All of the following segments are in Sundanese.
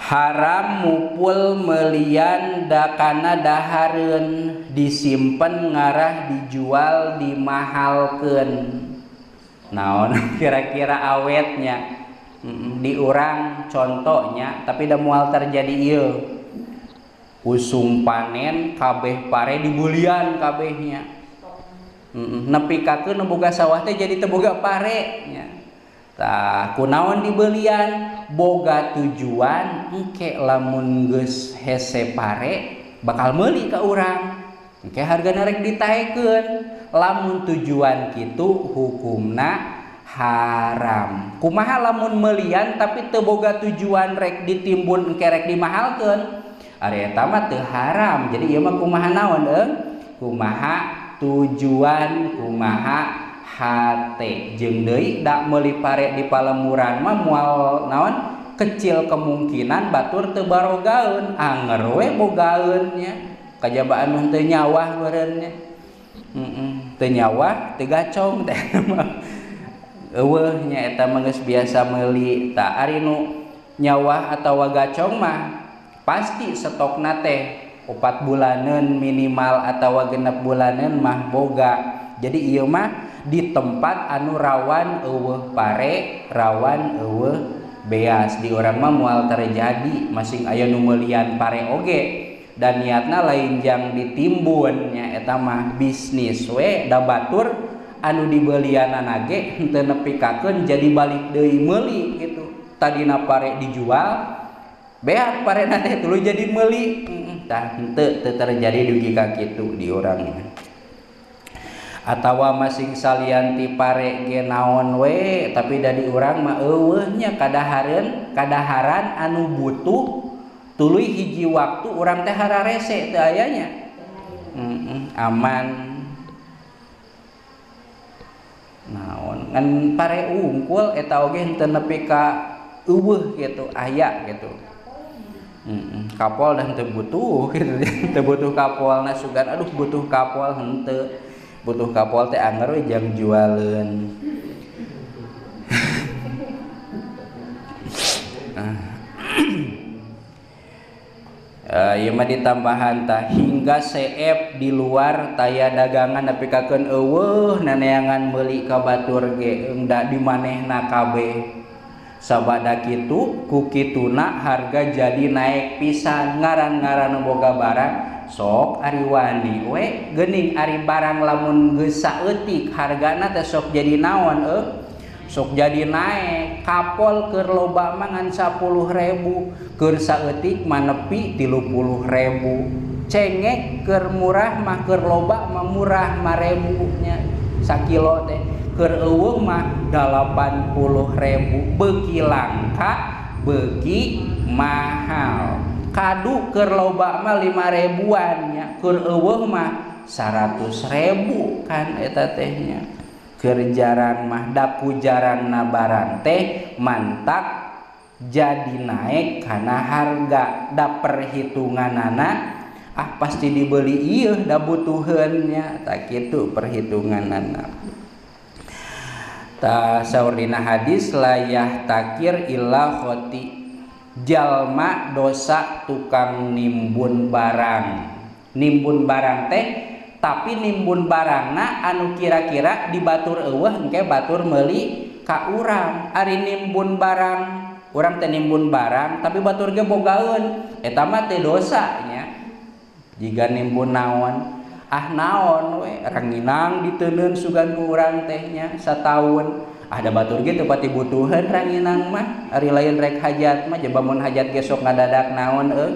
Haram mupul melian dakana dahareun disimpen ngarah dijual dimahalkeun. Naon kira-kira awetnya di urang contohnya tapi da moal terjadi ieu. Usum panen kabeh pare dibulian kabehnya. Nepi ka keun boga sawah teh jadi teu boga pare nya. Tah kunaon dibelian boga tujuan engke lamun geus hese pare bakal meuli ka urang. Engke hargana rek ditaekeun. Lamun tujuan kitu hukumna haram. Kumaha lamun melian tapi teu boga tujuan rek ditimbun engke rek dimahalkeun? Ari eta mah teu haram. Jadi ieu mah kumaha naon eung? Kumaha tujuan, kumaha hate. Jeung deui da meuli pare di palemuran mah moal naon kecil kemungkinan batur teu barogaeun, anger we bogaeun nya. Kajaba anu teu nyawah meureun nya. Teu nyawah teu gacong teh mah. Eueuh nya eta mah geus biasa meuli. Tah ari nu nyawah atawa gacong mah pasti stokna teh 4 bulaneun minimal atawa 6 bulaneun mah boga. Jadi ieu mah di tempat anu rawan eueuh pare, rawan eueuh beas. Di urang mah moal terjadi, masing aya nu meulian pare oge dan niatna lain jang ditimbun nya, eta mah bisnis we. Da batur anu dibelianana ge henteu nepikakeun jadi balik deui meuli gitu. Tadina pare dijual, beak parena teh tuluy jadi meuli. Tah henteu teu terjadi dugi ka kitu di urang mah. Atawa masing salian ti pare ge naon we, tapi da di urang mah eueuh nya kadahareun, kadaharan anu butuh tuluy hiji waktu urang teh hararese teu aya nya. Aman. Naon ngan pare unggul eta oge henteu nepi ka eueuh gitu, aya gitu. Kapol dah henteu butuh gitu. Henteu butuh kapolna sugan aduh butuh kapol henteu. Butuh kapol teh anger we jang jualeun. Ieu mah ditambahan tah hingga CF di luar taya dagangan nepi kakeun eueuh naneangan meuli ka batur ge da di manehna kabeh. Sabada kitu ku kituna harga jadi naik pisan, ngaran-ngaran boga barang sok ari wani we geuning ari barang lamun geus saeutik hargana teh sok jadi naon eueuh sok jadi naik. Kapol keur loba mah ngan 10.000, keur saeutik mah nepi 30.000. Cengek keur murah mah keur loba mah murah 5.000 nya sakilo teh. Keur eueuh mah 80.000, beuki langka beuki mahal. Kadu keur loba mah 5.000-an nya, keur eueuh mah 100.000 kan eta teh nya. Keur jarang mah daku jarangna barang teh mantak jadi naik karena harga. Da perhitunganana ah pasti dibeli ieu da butuheun nya, tak kitu perhitunganana. Ta saur dina hadis layah takir illa khoti, jalma dosa tukang nimbun barang. Nimbun barang teh tapi nimbun barangna anu kira-kira di batur eueuh engke batur meuli ka urang. Ari nimbun barang, urang teh nimbun barang tapi batur ge bogaeun, eta mah teh dosa nya. Jiga nimbun naon? Ah naon we ranginang diteunkeun sugan ku urang teh nya sataun. Ah da batur ge teu pati butuheun ranginang mah, ari lain rek hajat mah jaba mun hajat ge sok ngadadak naon euy.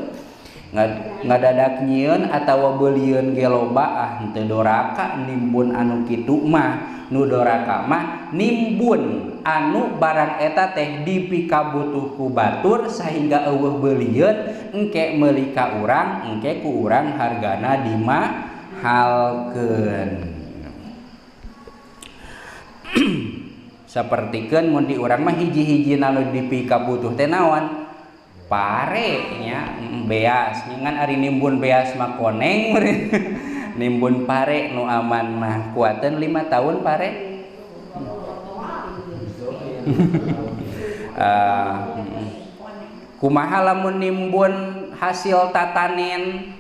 Ngadadak nyieun atawa beulieun ge loba, ah henteu doraka nimbun anu kitu mah. Nu doraka mah nimbun anu barang eta teh dipikabutuh ku batur sehingga eueuh beulieun engke meuli ka urang, engke ku urang hargana dimahalkeun. Sapertikeun mun di urang mah hiji-hijina nu dipikabutuh teh naon? Pare nya, beas. Ngan ari nimbun beas mah koneng. Nimbun pare nu aman mah kuateun 5 tahun pare. Kumaha lamun nimbun hasil tatanen,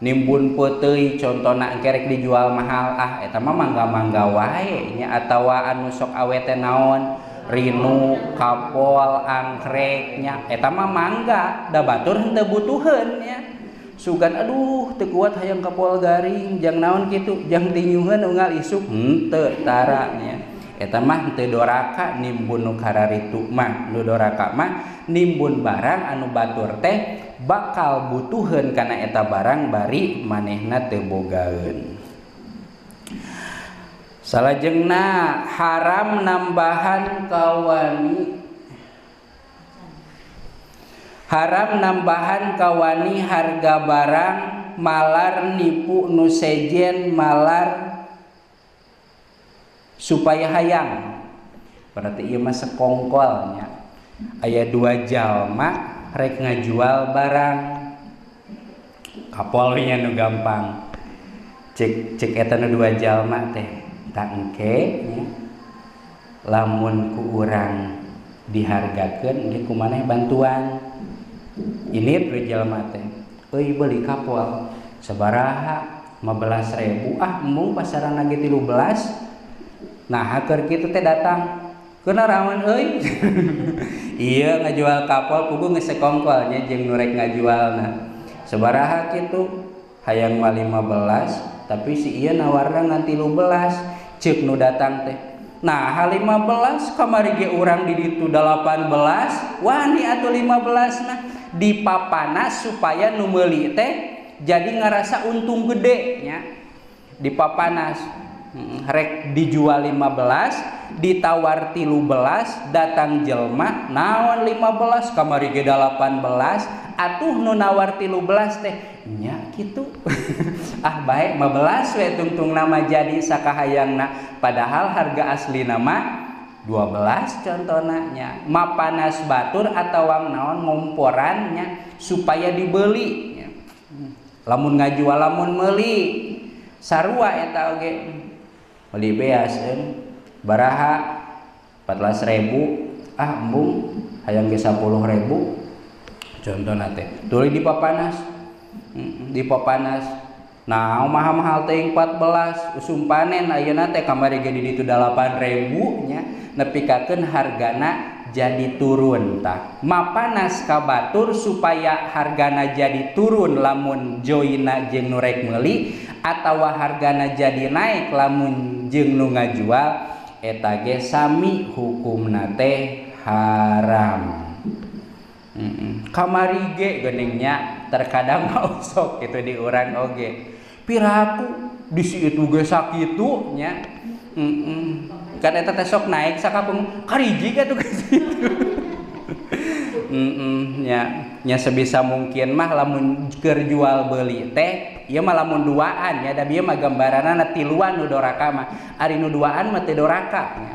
nimbun peuteuy contona engke rek dijual mahal, ah eta mah mangga-mangga wae nya, atawa anu sok awe teh naon, rinu, kapol, angkrek nya, eta mah mangga da batur henteu butuheun nya. Sugan aduh teu kuat hayang kapol garing jang naon kitu, jang tinyuheun unggal isuk henteu tara nya. Eta mah henteu doraka nimbun nu kararitu mah. Nu doraka mah nimbun barang anu batur teh bakal butuheun kana eta barang bari manehna teu bogaeun. Salajengna haram nambahan kawani. Haram nambahan kawani harga barang malar nipu nu sejen malar supaya hayang. Berarti ieu mah sekongkolnya. Aya dua jalma rek ngajual barang. Kapol nya nu gampang. Cek cek eta nu dua jalma teh tak engke nya. Lamun ku urang dihargakeun engke ku maneh bantuan. Ini dua jalma teh. Euy beuli kapol sabaraha? 15.000. Ah embung pasaran ge 13. Nah keur kitu teh datang keuna rawan euy. Ieu ngajual kapol puguh geus sekongkol nya jeung nu rek ngajualna. Sabaraha kitu? Hayang mah 15 tapi si ieu nawarna ngan 13. Ceuk nu datang teh. Nah 15 kamari ge urang di ditu 18, wani atuh 15 nah dipapanas supaya nu meuli teh jadi ngarasa untung gede nya. Dipapanas. Rek dijual 15 ditawar 13 datang jelma naon 15 kamari ge 18 atuh nu nawar 13 teh nya kitu. Ah bae 15 we tungtung nama jadi sakahayangna padahal harga asli nama 12 contohna nya. Mapanas batur atawa naon ngomporannya supaya dibeli nya. Lamun ngajual lamun meuli sarua eta oge meuli beas baraha 14.000 ah embung hayang ge 10.000 contohna teh tuluy dipapanas. Dipapanas nah mahal-mahal teh 14 usum panen ayeuna teh kamari ge di ditu 8.000 nya nepikakeun hargana jadi turun tah. Mapanas ka batur supaya hargana jadi turun lamun joina jeung nu rek meuli atawa hargana jadi naik lamun jeung nu ngajual eta ge sami hukumna teh haram. Kamari ge geuning nya terkadang mah sok kitu di urang oge piraku di situ ge sakitu nya. Kan eta teh sok naik sakapung kariji atuh ka situ. Nya nya sebisa mungkin mah lamun keur jual beuli teh ieu mah lamun duaan nya da bieu mah gambaranna tiluan nu doraka mah. Ari nu duaan mah teu doraka nya.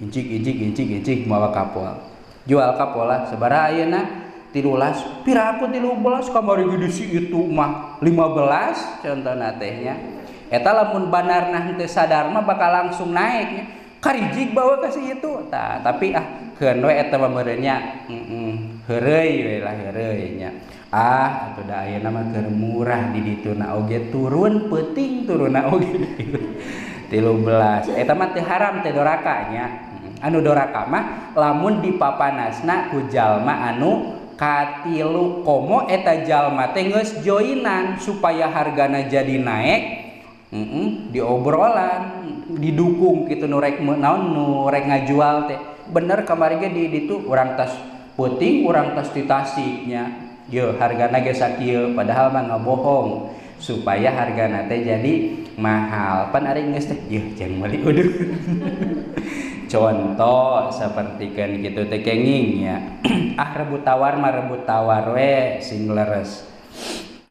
Injik injik injik injik mawa kapol. Jual kapol lah sabaraha ayeuna 13 piraku 13 kamari ge di situ mah 15 contohna teh nya. Eta lamun banarna henteu sadar mah bakal langsung naik nya. Karijig bawa ka situ tah tapi ah keun we eta mah meureun nya. Heureuy we lah heureuy nya. Ah atuh da ayeuna mah keur murah di dituna oge turun peuting turunna oge 13. Eta mah teu haram teu doraka nya. Anu doraka mah lamun dipapanasna ku jalma anu katilu komo eta jalma teh geus joinan supaya hargana jadi naik. Diobrolan didukung kitu nu rek naon nu rek ngajual teh bener kamari ge di ditu urang tas peuting urang tas di Tasik nya yeuh hargana ge sakieu padahal mah ngabohong supaya hargana teh jadi mahal pan ari geus teh yeuh jeung meuli uduh. Contoh sapertikeun kitu teh kenging nya. Ah rebut tawar mah rebut tawar we sing leres.